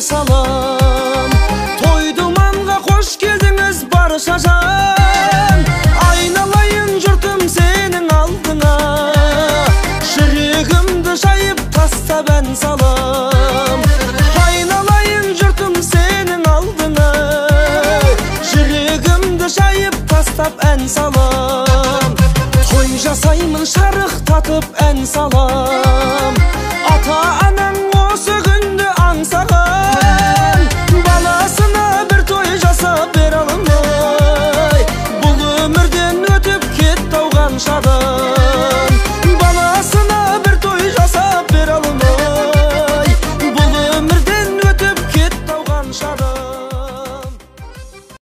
қарсы алам. Той думанға қош келдіңіз барша жан. Айналайын жұртым сенің алдыңа, жүрегімді жайып тастап ән салам. Айналайын жұртым сенің алдыңа, жүрегімді жайып тастап ән салам. Той жасаймын шарықтатып ән салам. Ата-анаң осы күнді аңсаған.